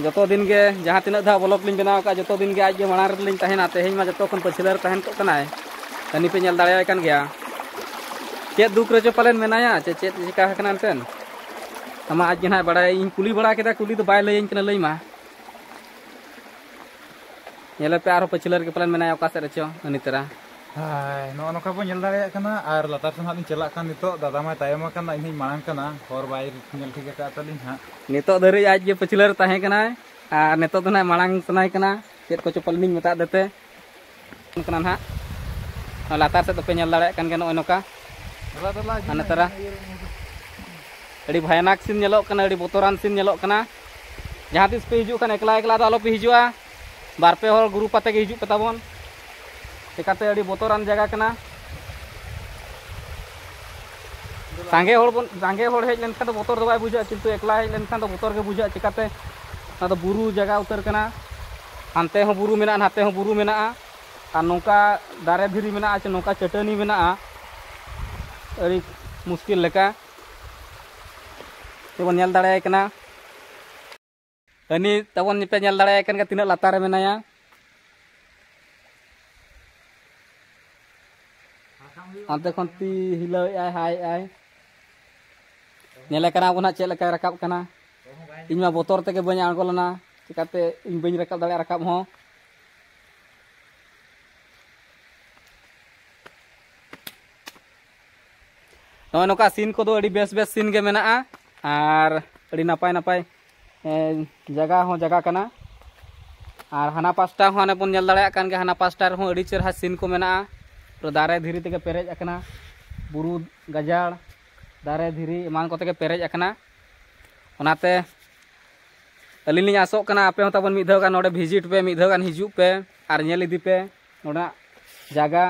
ᱡᱚᱛᱚ ᱫᱤᱱ ᱜᱮ, ᱡᱟᱦᱟᱸ ᱛᱤᱱᱟᱹᱜ ᱫᱷᱟᱣ ᱵᱞᱚᱜᱽ ᱞᱤᱧ ᱵᱮᱱᱟᱣ ᱟᱠᱟᱫ, ᱡᱚᱛᱚ ᱫᱤᱱ ᱜᱮ ᱟᱡ ᱜᱮ ᱢᱟᱲᱟᱝ ᱨᱮᱞᱤᱧ ᱛᱟᱦᱮᱱᱟ᱾ ᱛᱮᱦᱮᱧ ᱢᱟ ᱡᱚᱛᱚ ᱠᱷᱚᱱ ᱯᱟᱹᱪᱷᱞᱟᱹ ᱨᱮ ᱛᱟᱦᱮᱱ ᱠᱚᱜ ᱠᱟᱱᱟᱭ, ᱦᱟᱹᱱᱤ ᱯᱮ ᱧᱮᱞ ᱫᱟᱲᱮᱭᱟᱭ ᱠᱟᱱ ᱜᱮᱭᱟ᱾ ᱪᱮᱫ ᱫᱩᱠ ᱨᱮᱪᱚ ᱯᱟᱞᱮᱱ ᱢᱮᱱᱟᱭᱟ, ᱪᱮ ᱪᱮᱫ ᱪᱤᱠᱟ ᱟᱠᱟᱱᱟ ᱮᱱᱛᱮᱫ? ᱟᱢᱟᱜ ᱟᱡ ᱜᱮ ᱱᱟᱦᱟᱜ ᱵᱟᱲᱟᱭᱟ᱾ ᱤᱧ ᱠᱩᱞᱤ ᱵᱟᱲᱟ ᱠᱮᱫᱟ, ᱠᱩᱞᱤ ᱫᱚ ᱵᱟᱭ ᱞᱟᱹᱭᱟᱹᱧ ᱠᱟᱱᱟ, ᱞᱟᱹᱭ ᱢᱟ᱾ ᱧᱮᱞᱮ ᱯᱮ, ᱟᱨᱦᱚᱸ ᱯᱟᱹᱪᱷᱞᱟᱹ ᱨᱮᱜᱮ ᱯᱟᱞᱮᱱ ᱢᱮᱱᱟᱭᱟ, ᱚᱠᱟ ᱥᱮᱫ ᱨᱮᱪᱚ ᱩᱱᱤ ᱛᱟᱨᱟ᱾ ᱦᱳᱭ, ᱱᱚᱜᱼᱚ ᱱᱚᱝᱠᱟ ᱵᱚᱱ ᱧᱮᱞ ᱫᱟᱲᱮᱭᱟᱜ ᱠᱟᱱᱟ᱾ ᱟᱨ ᱞᱟᱛᱟᱨ ᱥᱮᱱ ᱦᱟᱸᱜ ᱞᱤᱧ ᱪᱟᱞᱟᱜ ᱠᱟᱱ ᱱᱤᱛᱚᱜ᱾ ᱫᱟᱫᱟ ᱢᱟᱭ ᱛᱟᱭᱚᱢ ᱟᱠᱟᱱᱟ, ᱤᱧ ᱦᱚᱸᱧ ᱢᱟᱲᱟᱝ ᱠᱟᱱᱟ, ᱦᱚᱨ ᱵᱟᱭ ᱧᱮᱞ ᱴᱷᱤᱠ ᱟᱠᱟᱫ ᱛᱟᱹᱞᱤᱧ ᱦᱟᱸᱜ᱾ ᱱᱤᱛᱚᱜ ᱫᱷᱟᱹᱨᱤᱡ ᱟᱡ ᱜᱮ ᱯᱟᱹᱪᱷᱞᱟᱹ ᱨᱮ ᱛᱟᱦᱮᱸ ᱠᱟᱱᱟᱭ, ᱟᱨ ᱱᱤᱛᱚᱜ ᱫᱚ ᱱᱟᱦᱟᱜ ᱢᱟᱲᱟᱝ ᱥᱟᱱᱟᱭ ᱠᱟᱱᱟ, ᱪᱮᱫ ᱠᱚᱪᱚ ᱯᱟᱞᱮᱱᱤᱧ ᱢᱮᱛᱟᱫ ᱫᱮᱛᱮ᱾ ᱠᱟᱱᱟ ᱱᱟᱦᱟᱜ, ᱞᱟᱛᱟᱨ ᱥᱮᱫ ᱫᱚᱯᱮ ᱧᱮᱞ ᱫᱟᱲᱮᱭᱟᱜ ᱠᱟᱱ ᱜᱮᱭᱟ, ᱱᱚᱜᱼᱚᱭ ᱱᱚᱝᱠᱟ᱾ ᱫᱮᱞᱟ, ᱫᱮᱞᱟ, ᱦᱤᱡᱩᱜ ᱦᱟᱱᱮ ᱢᱮ, ᱛᱟᱨᱟ᱾ ᱦᱤᱡᱩᱜ ᱢᱮ, ᱤᱭᱟᱹ ᱨᱮ᱾ ᱟᱹᱰᱤ ᱵᱷᱟᱭᱟᱱᱟᱠ ᱥᱤᱱ ᱧᱮᱞᱚᱜ ᱠᱟᱱᱟ, ᱟᱹᱰᱤ ᱵᱚᱛᱚᱨᱟᱱ ᱥᱤᱱ ᱧᱮᱞᱚᱜ ᱠᱟᱱᱟ᱾ ᱡᱟᱦᱟᱸ ᱛᱤᱥ ᱯᱮ ᱦᱤᱡᱩᱜ ᱠᱷᱟᱱ ᱮᱠᱞᱟ ᱮᱠᱞᱟ ᱫᱚ ᱟᱞᱚ ᱯᱮ ᱦᱤᱡᱩᱜᱼᱟ, ᱵᱟᱨ ᱯᱮ ᱦᱚᱲ ᱜᱨᱩᱯ ᱟᱛᱮ ᱜᱮ ᱦᱤᱡᱩᱜ ᱯᱮ ᱛᱟᱵᱚᱱ᱾ ᱪᱮᱠᱟᱛᱮ ᱟᱹᱰᱤ ᱵᱚᱛᱚᱨᱟᱱ ᱡᱟᱭᱜᱟ ᱠᱟᱱᱟ᱾ ᱥᱟᱸᱜᱮ ᱦᱚᱲ ᱵᱚᱱ, ᱥᱟᱸᱜᱮ ᱦᱚᱲ ᱦᱮᱡ ᱞᱮᱱᱠᱷᱟᱱ ᱫᱚ ᱵᱚᱛᱚᱨ ᱫᱚ ᱵᱟᱭ ᱵᱩᱡᱷᱟᱹᱜᱼᱟ, ᱠᱤᱱᱛᱩ ᱮᱠᱞᱟ ᱦᱮᱡ ᱞᱮᱱᱠᱷᱟᱱ ᱫᱚ ᱵᱚᱛᱚᱨ ᱜᱮ ᱵᱩᱡᱷᱟᱹᱜᱼᱟ᱾ ᱪᱮᱠᱟᱛᱮ? ᱚᱱᱟ ᱫᱚ ᱵᱩᱨᱩ ᱡᱟᱭᱜᱟ ᱩᱛᱟᱹᱨ ᱠᱟᱱᱟ, ᱦᱟᱱᱛᱮ ᱦᱚᱸ ᱵᱩᱨᱩ ᱢᱮᱱᱟᱜᱼᱟ, ᱱᱟᱛᱮ ᱦᱚᱸ ᱵᱩᱨᱩ ᱢᱮᱱᱟᱜᱼᱟ᱾ ᱟᱨ ᱱᱚᱝᱠᱟ ᱫᱟᱨᱮ ᱫᱷᱤᱨᱤ ᱢᱮᱱᱟᱜᱼᱟ, ᱪᱮ ᱱᱚᱝᱠᱟ ᱪᱟᱹᱴᱟᱹᱱᱤ ᱢᱮᱱᱟᱜᱼᱟ, ᱟᱹᱰᱤ ᱢᱩᱥᱠᱤᱞ ᱞᱮᱠᱟ᱾ ᱡᱮᱢᱚᱱ ᱧᱮᱞ ᱫᱟᱲᱮᱭᱟᱭ ᱠᱟᱱᱟ, ᱦᱟᱹᱱᱤ ᱛᱟᱵᱚᱱ ᱯᱮ ᱧᱮᱞ ᱫᱟᱲᱮᱭᱟᱭ ᱠᱟᱱ ᱜᱮᱭᱟ, ᱛᱤᱱᱟᱹᱜ ᱞᱟᱛᱟᱨ ᱨᱮ ᱢᱮᱱᱟᱭᱟ᱾ ᱦᱟᱱᱛᱮ ᱠᱷᱚᱱ ᱛᱤ ᱦᱤᱞᱟᱹᱣᱮᱫᱼᱟᱭ, ᱦᱟᱭᱮᱫᱼᱟᱭ᱾ ᱧᱮᱞᱮ ᱠᱟᱱᱟ ᱵᱚᱱ ᱦᱟᱸᱜ ᱪᱮᱫ ᱞᱮᱠᱟᱭ ᱨᱟᱠᱟᱵ ᱠᱟᱱᱟ᱾ ᱤᱧ ᱢᱟ ᱵᱚᱛᱚᱨ ᱛᱮᱜᱮ ᱵᱟᱹᱧ ᱟᱬᱜᱚ ᱞᱮᱱᱟ, ᱪᱤᱠᱟᱹᱛᱮ ᱤᱧ ᱵᱟᱹᱧ ᱨᱟᱠᱟᱵ ᱫᱟᱲᱮᱭᱟᱜᱼᱟ ᱨᱟᱠᱟᱵ ᱦᱚᱸ᱾ ᱱᱚᱜᱼᱚᱭ ᱱᱚᱝᱠᱟ ᱥᱤᱱ ᱠᱚᱫᱚ ᱟᱹᱰᱤ ᱵᱮᱥ ᱵᱮᱥ ᱥᱤᱱ ᱜᱮ ᱢᱮᱱᱟᱜᱼᱟ, ᱟᱨ ᱟᱹᱰᱤ ᱱᱟᱯᱟᱭ ᱱᱟᱯᱟᱭ, ᱮ, ᱡᱟᱭᱜᱟ ᱦᱚᱸ ᱡᱟᱭᱜᱟ ᱠᱟᱱᱟ᱾ ᱟᱨ ᱦᱟᱱᱟ ᱯᱟᱥᱴᱟ ᱦᱚᱸ ᱦᱟᱱᱮ ᱵᱚᱱ ᱧᱮᱞ ᱫᱟᱲᱮᱭᱟᱜ ᱠᱟᱱ ᱜᱮᱭᱟ, ᱦᱟᱱᱟ ᱯᱟᱥᱴᱟ ᱨᱮᱦᱚᱸ ᱟᱹᱰᱤ ᱪᱮᱦᱨᱟ ᱥᱤᱱ ᱠᱚ ᱢᱮᱱᱟᱜᱼᱟ᱾ ᱯᱩᱨᱟᱹ ᱫᱟᱨᱮ ᱫᱷᱤᱨᱤ ᱛᱮᱜᱮ ᱯᱮᱨᱮᱡ ᱟᱠᱟᱱᱟ, ᱵᱩᱨᱩ ᱜᱟᱡᱟᱲ, ᱫᱟᱨᱮ ᱫᱷᱤᱨᱤ ᱮᱢᱟᱱ ᱠᱚᱛᱮ ᱜᱮ ᱯᱮᱨᱮᱡ ᱟᱠᱟᱱᱟ᱾ ᱚᱱᱟᱛᱮ ᱟᱹᱞᱤᱧ ᱞᱤᱧ ᱟᱥᱚᱜ ᱠᱟᱱᱟ, ᱟᱯᱮ ᱦᱚᱸ ᱛᱟᱵᱚᱱ ᱢᱤᱫ ᱫᱷᱟᱣ ᱜᱟᱱ ᱱᱚᱰᱮ ᱵᱷᱤᱡᱤᱴ ᱯᱮ, ᱢᱤᱫ ᱫᱷᱟᱣ ᱜᱟᱱ ᱦᱤᱡᱩᱜ ᱯᱮ ᱟᱨ ᱧᱮᱞ ᱤᱫᱤ ᱯᱮ ᱱᱚᱰᱮᱱᱟᱜ ᱡᱟᱭᱜᱟ᱾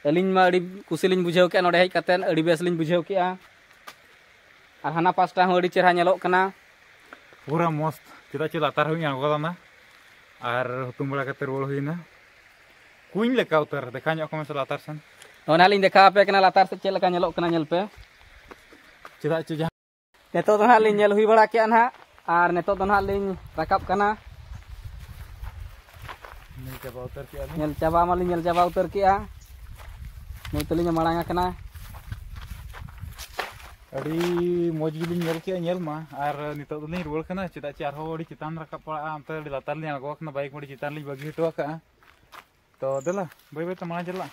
ᱟᱹᱞᱤᱧ ᱢᱟ ᱟᱹᱰᱤ ᱠᱩᱥᱤ ᱞᱤᱧ ᱵᱩᱡᱷᱟᱹᱣ ᱠᱮᱫᱼᱟ, ᱱᱚᱰᱮ ᱦᱮᱡ ᱠᱟᱛᱮᱫ ᱟᱹᱰᱤ ᱵᱮᱥ ᱞᱤᱧ ᱵᱩᱡᱷᱟᱹᱣ ᱠᱮᱫᱼᱟ᱾ ᱟᱨ ᱦᱟᱱᱟ ᱯᱟᱥᱴᱟ ᱦᱚᱸ ᱟᱹᱰᱤ ᱪᱮᱦᱨᱟ ᱧᱮᱞᱚᱜ ᱠᱟᱱᱟ᱾ ᱯᱩᱨᱟᱹ ᱢᱚᱥᱛ, ᱪᱮᱫᱟᱜ ᱪᱮ ᱞᱟᱛᱟᱨ ᱦᱚᱸᱧ ᱟᱬᱜᱚ ᱞᱮᱱᱟ ᱟᱨ ᱦᱩᱛᱩᱢ ᱵᱟᱲᱟ ᱠᱟᱛᱮ ᱨᱩᱣᱟᱹᱲ ᱦᱩᱭᱱᱟ᱾ ᱠᱩᱧ ᱞᱮᱠᱟ ᱩᱛᱟᱹᱨ, ᱫᱮᱠᱷᱟᱣ ᱧᱚᱜ ᱠᱚ ᱢᱮᱥᱮ ᱞᱟᱛᱟᱨ ᱥᱮᱱ᱾ ᱱᱚᱜᱼᱚᱭ ᱱᱟᱦᱟᱜ ᱞᱤᱧ ᱫᱮᱠᱷᱟᱣ ᱟᱯᱮ ᱠᱟᱱᱟ ᱞᱟᱛᱟᱨ ᱥᱮᱫ ᱪᱮᱫ ᱞᱮᱠᱟ ᱧᱮᱞᱚᱜ ᱠᱟᱱᱟ, ᱧᱮᱞ ᱯᱮ᱾ ᱪᱮᱫᱟᱜ ᱪᱮ ᱡᱟᱦᱟᱸ ᱱᱤᱛᱚᱜ ᱫᱚ ᱱᱟᱦᱟᱜ ᱞᱤᱧ ᱧᱮᱞ ᱦᱩᱭ ᱵᱟᱲᱟ ᱠᱮᱜᱼᱟ ᱱᱟᱦᱟᱜ, ᱟᱨ ᱱᱤᱛᱚᱜ ᱫᱚ ᱱᱟᱦᱟᱜ ᱞᱤᱧ ᱨᱟᱠᱟᱵ ᱠᱟᱱᱟ᱾ ᱧᱮᱞ ᱪᱟᱵᱟ ᱩᱛᱟᱹᱨ ᱠᱮᱜᱼᱟ ᱞᱤᱧ᱾ ᱧᱮᱞ ᱪᱟᱵᱟ ᱢᱟᱞᱤᱧ ᱧᱮᱞ ᱪᱟᱵᱟ ᱩᱛᱟᱹᱨ ᱠᱮᱜᱼᱟ᱾ ᱱᱤᱛ ᱞᱤᱧ ᱢᱟᱲᱟᱝ ᱟᱠᱟᱱᱟ᱾ ᱟᱹᱰᱤ ᱢᱚᱡᱽ ᱜᱮᱞᱤᱧ ᱧᱮᱞ ᱠᱮᱜᱼᱟ ᱧᱮᱞ ᱢᱟ, ᱟᱨ ᱱᱤᱛᱚᱜ ᱫᱚᱞᱤᱧ ᱨᱩᱣᱟᱹᱲ ᱠᱟᱱᱟ᱾ ᱪᱮᱫᱟᱜ ᱪᱮ ᱟᱨᱦᱚᱸ ᱟᱹᱰᱤ ᱪᱮᱛᱟᱱ ᱨᱟᱠᱟᱵ ᱯᱟᱲᱟᱜᱼᱟ, ᱚᱱᱛᱮ ᱟᱹᱰᱤ ᱞᱟᱛᱟᱨ ᱞᱤᱧ ᱟᱬᱜᱚ ᱟᱠᱟᱱᱟ, ᱵᱟᱭᱤᱠ ᱟᱹᱰᱤ ᱪᱮᱛᱟᱱ ᱞᱤᱧ ᱵᱟᱹᱜᱤ ᱦᱚᱴᱚ ᱟᱠᱟᱜᱼᱟ᱾ ᱛᱚ ᱫᱮᱞᱟ ᱵᱟᱹᱭ ᱵᱟᱹᱭ ᱛᱮ ᱢᱟᱲᱟᱝ ᱪᱟᱞᱟᱜ᱾